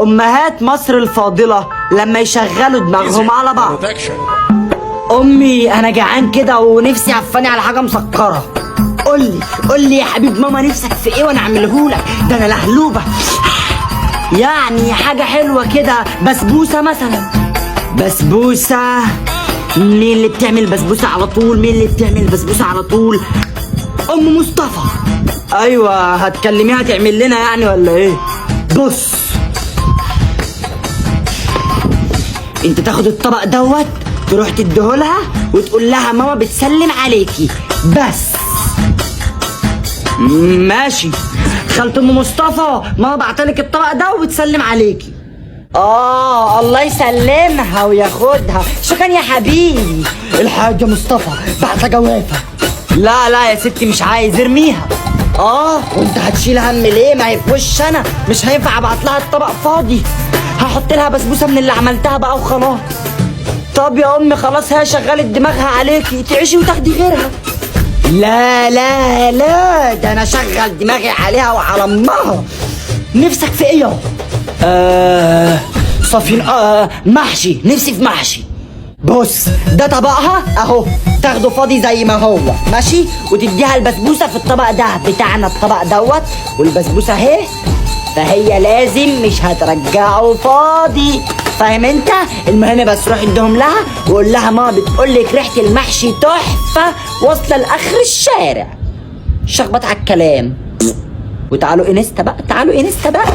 امهات مصر الفاضلة لما يشغلوا دماغهم على بعض. امي انا جعان كده ونفسي عفاني على حاجة مسكره. قولي قولي يا حبيب ماما نفسك في ايه وانا اعملهولك، ده انا لهلوبه. يعني حاجة حلوة كده، بسبوسه مثلا. بسبوسه؟ مين اللي بتعمل بسبوسه على طول؟ مين اللي بتعمل بسبوسه على طول؟ ام مصطفى. ايوه هتكلميها تعمل لنا يعني ولا ايه؟ بص انت تاخد الطبق دوت تروح تديهولها وتقول لها ماما بتسلم عليكي بس. ماشي. خالة ام مصطفى ماما بعتلك الطبق ده وبتسلم عليكي. اه الله يسلمها وياخدها، شكرا يا حبيبي. الحاج مصطفى بعت جوافه. لا لا يا ستي مش عايز، ارميها. اه وانت هتشيل هم ليه؟ ما هي في وش انا، مش هينفع ابعت لها الطبق فاضي، هحط لها بسبوسه من اللي عملتها بقى وخلاص. طب يا امي خلاص هي شغلت دماغها عليكي، تعيشي وتاخدي غيرها. لا لا لا ده انا شغل دماغي عليها وعلى امها. نفسك في ايه يابا؟ صافين محشي، نفسي في محشي. بص ده طبقها اهو، تاخده فاضي زي ما هو ماشي، وتديها البسبوسه في الطبق ده بتاعنا، الطبق دوت والبسبوسه اهي، فهي لازم مش هترجعه فاضي، فاهم انت؟ المهم بس روح اديهم لها وقول لها ماما بتقول لك ريحه المحشي تحفة واصله لاخر الشارع. شخبط على الكلام. وتعالوا انستا بقى، تعالوا انستا بقى.